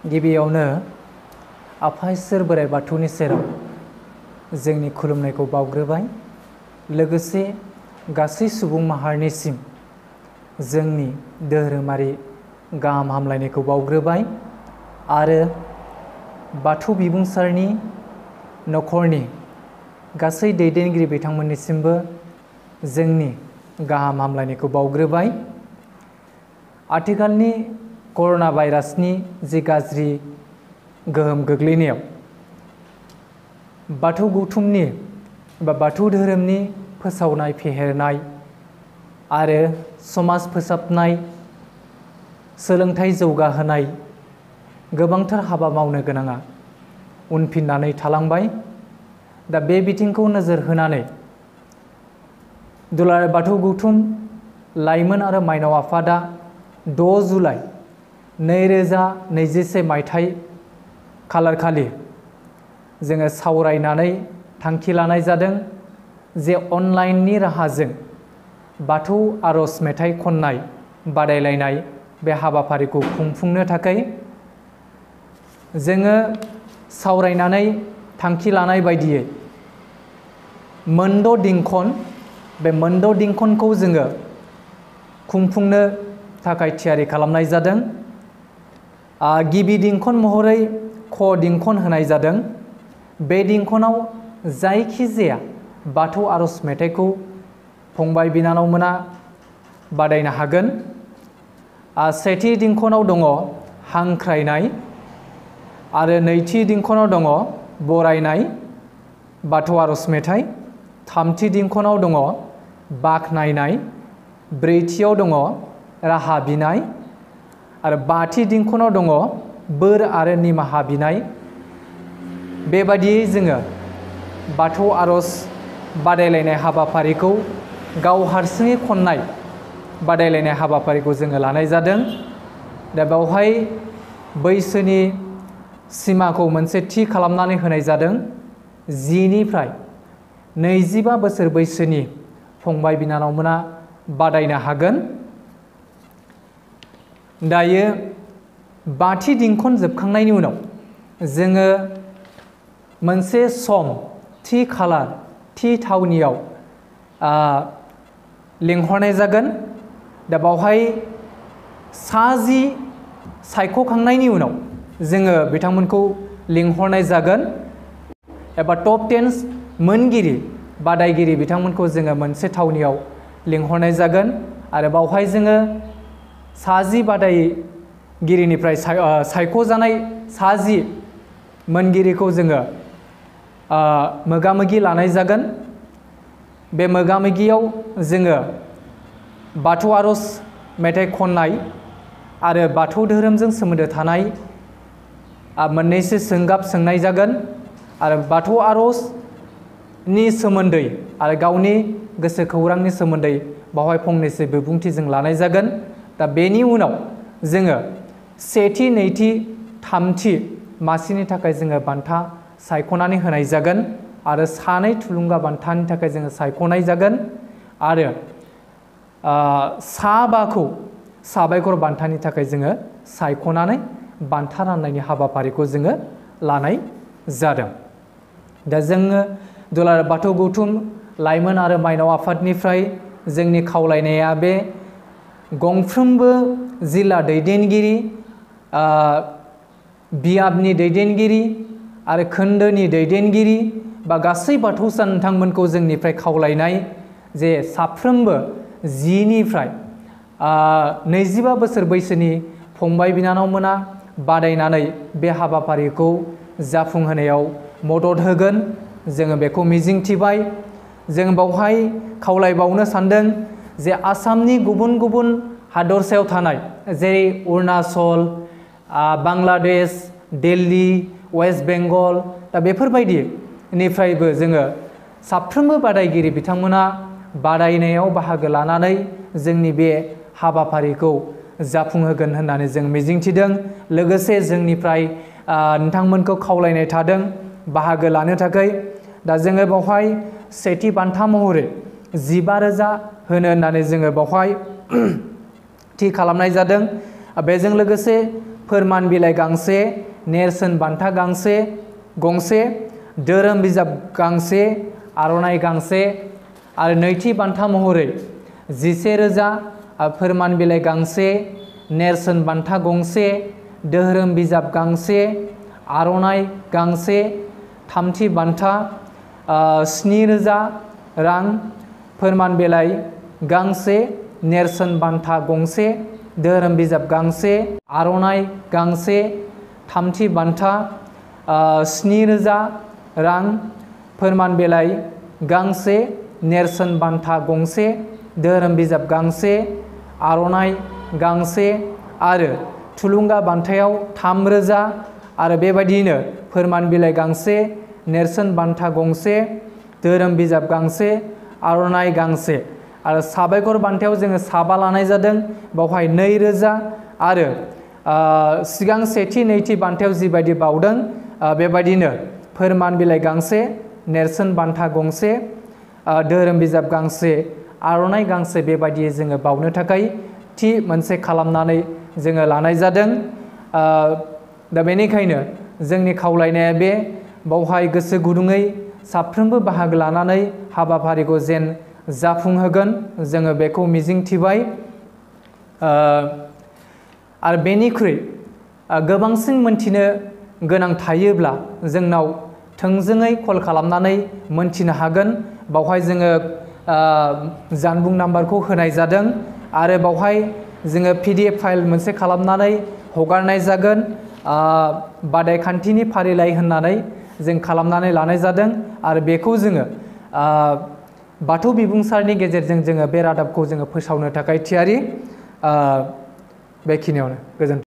गिबियावनो आफा इसोर बोराइ बाथौनि सेराव जोंनि खुलुमनायखौ बावग्रोबाय। लोगोसे गासै सुबुं माहारिनिसिम जोंनि धोरोमारि गाहाम हामलायनायखौ बावग्रोबाय आरो बाथौ बिबुंसारनि नखरनि गासै दैदेनगिरि बिथांमोननिसिमबो जोंनि गाहाम हामलायनायखौ बावग्रोबाय। आथिखालनि कर'ना भाइरासनि जि गाज्रि गोहोम गोग्लैनायाव बाथौ गौथुमनि बा बाथौ धोरोमनि फोसावनाय फेहेरनाय आरो समाज फोसाबनाय, सोलोंथाइ जौगाहोनाय गोबांथार हाबा मावनो गोनाङा उनफिननानै थालांबाय। दा बे बिथिंखौ नोजोर होनानै दुलाराय बाथौ गौथुम लाइमोन आरो माइनाव आफादा 6 जुलाइ 2021 मायथाइ खालारखालि जोङो सावरायनानै थांखि लानाय जादों जे अनलाइननि राहाजों बाथौ आरज मेथाइ खननाय बादायलायनाय बे हाबाफारिखौ खुंफुंनो थाखाय जोङो सावरायनानै थांखि लानाय बायदियै मोनद' दिंखन, बे मोनद' दिंखनखौ जोङो खुंफुंनो थाखाय थियारि खालामनाय जादों। गिबि दिंखन महरै ख दिंखन होनाय जादों। बे दिंखनाव जायखिजाया बाथौ आरज मेथाइखौ फंबाय बिनानावमोना बादायनो हागोन। सेथि दिंखनाव दङ हांख्रायनाय आरो नैथि दिंखनाव दङ बरायनाय बाथौ आरज मेथाइ, थामथि दिंखनाव दङ बाख्नायनाय, ब्रैथियाव दङ राहा बिनाय आरो बाथि दिंखनाव दङ बोर आरो निमाहा बिनाय। बेबादियै जोङो बाथौ आरज बादायलायनाय हाबाफारिखौ गाव हारसिङै खननाय बादायलायनाय हाबाफारिखौ जोङो लानाय जादों। दा बेवहाय बैसोनि सिमाखौ मोनसे थि खालामनानै होनाय जादों। 10 निफ्राय 25 बोसोर बैसोनि फंबाय बिनानावमोना बादायनो हागोन। दायो बाथि दिंखन जोबखांनायनि उनाव जोङो मोनसे सम, थि खालार, थि थावनियाव लिंहरनाय जागोन। दा बावहाय 10 सायख'खांनायनि उनाव जोङो बिथांमोनखौ लिंहरनाय जागोन एबा टप 10 मोनगिरि बादायगिरि बिथांमोनखौ जोङो मोनसे थावनियाव लिंहरनाय जागोन आरो बावहाय जोङो 10 बादायगिरिनिफ्राय सायख'जानाय 10 मोनगिरिखौ जोङो मोगामोगि लानाय जागोन। बे मोगामोगियाव जोङो बाथौ आरज मेथाइ खननाय आरो बाथौ धोरोमजों सोमोन्दो थानाय मोननैसो सोंगाब सोंनाय जागोन आरो बाथौ आरजनि सोमोन्दै आरो गावनि गोसो खौरांनि सोमोन्दै बावहाय फंनैसो बिबुंथि जों लानाय जागोन। दा बेनि उनाव जोङो सेथि, नैथि, थामथि मासिनि थाखाय जोङो बान्था सायख'नानै होनाय जागोन आरो 2 थुलुंगा बान्थानि थाखाय जोङो सायख'नाय जागोन आरो 5खौ साबायखर बान्थानि थाखाय जोङो सायख'नानै बान्था राननायनि हाबाफारिखौ जोङो लानाय जादों। दा जोङो दुलाराय बाथौ गौथुम लाइमोन आरो माइनाव आफादनिफ्राय जोंनि खावलायनाया बे गंफ्रोमबो जिल्ला दैदेनगिरि, बियाबनि दैदेनगिरि आरो खोन्दोनि दैदेनगिरि बा गासै बाथौसा नोंथांमोनखौ जोंनिफ्राय खावलायनाय जे साफ्रोमबो 10 निफ्राय 25 बोसोर बैसोनि फंबाय बिनानावमोना बादायनानै बे हाबाफारिखौ जाफुंहोनायाव मदद होगोन, जोङो बेखौ मिजिंथिबाय। जों बावहाय खावलायबावनो सानदों जे आसामनि गुबुन गुबुन हादरसायाव थानाय जेरै अरुणाचल, बांलादेश, दिल्ली, वेस्ट बेंगल, दा बेफोरबायदिनिफ्रायबो जोङो साफ्रोमबो बादायगिरि बिथांमोना बादायनायाव बाहागो लानानै जोंनि बे हाबाफारिखौ जाफुंहोगोन होननानै जों मिजिंथिदों। लोगोसे जोंनिफ्राय नोंथांमोनखौ खावलायनाय थादों बाहागो लानो थाखाय। दा जोङो बावहाय सेथि बान्था महरै 15,000 होनो होननानै जोङो बावहाय थि खालामनाय जादों। बेजों लोगोसे फोरमान बिलाइ गांसे, नेरसोन बान्था गंसे, धोरोम बिजाब गांसे, आर'नाइ गांसे आरो नैथि बान्था महरै 11,000 फोरमान बिलाइ गांसे, नेरसोन बान्था गंसे, धोरोम बिजाब गांसे, आर'नाइ गांसे, थामथि बान्था 7,000 रां, फोरमान बिलाइ गांसे, नेरसोन बान्था गंसे, धोरोम बिजाब गांसे, आर'नाइ गांसे, थामथि बान्था 7,000 रां, फोरमान बिलाइ गांसे, नेरसोन बान्था गंसे, धोरोम बिजाब गांसे, आर'नाइ गांसे आरो थुलुंगा बान्थायाव 3,000 आरो बेबायदियैनो फोरमान बिलाइ गांसे, नेरसोन बान्था गंसे, धोरोम बिजाब गांसे, आर'नाइ गांसे आरो साबायखर बान्थायाव जोङो साबा लानाय जादों। बावहाय 2,000 आरो सिगां सेथि नैथि बान्थायाव जिबायदि बावदों बेबायदिनो फोरमान बिलाइ गांसे, नेरसोन बान्था गंसे, धोरोम बिजाब गांसे, आर'नाइ गांसे बेबायदियै जोङो बावनो थाखाय थि मोनसे खालामनानै जोङो लानाय जादों। दा बेनिखायनो जोंनि खावलायनाया बे बावहाय गोसो गुदुङै साफ्रोमबो बाहागो लानानै हाबाफारिखौ जेन जाफुंहोगोन जोङो बेखौ मिजिंथिबाय। आरो बेनिख्रुइ गोबांसिन मोनथिनो गोनां थायोब्ला जोंनाव थोंजोङै कल खालामनानै मोनथिनो हागोन। बावहाय जोङो जानबुं नाम्बारखौ होनाय जादों आरो बावहाय जोङो PDF फाइल मोनसे खालामनानै हगारनाय जागोन। बादायखान्थिनि फारिलाइ होननानै जों खालामनानै लानाय जादों आरो बेखौ जोङो बाथौ बिबुंसारनि गेजेरजों जोङो बे रादाबखौ जोङो फोसावनो थाखाय थियारि। बेखिनियावनो गोजोन्थों।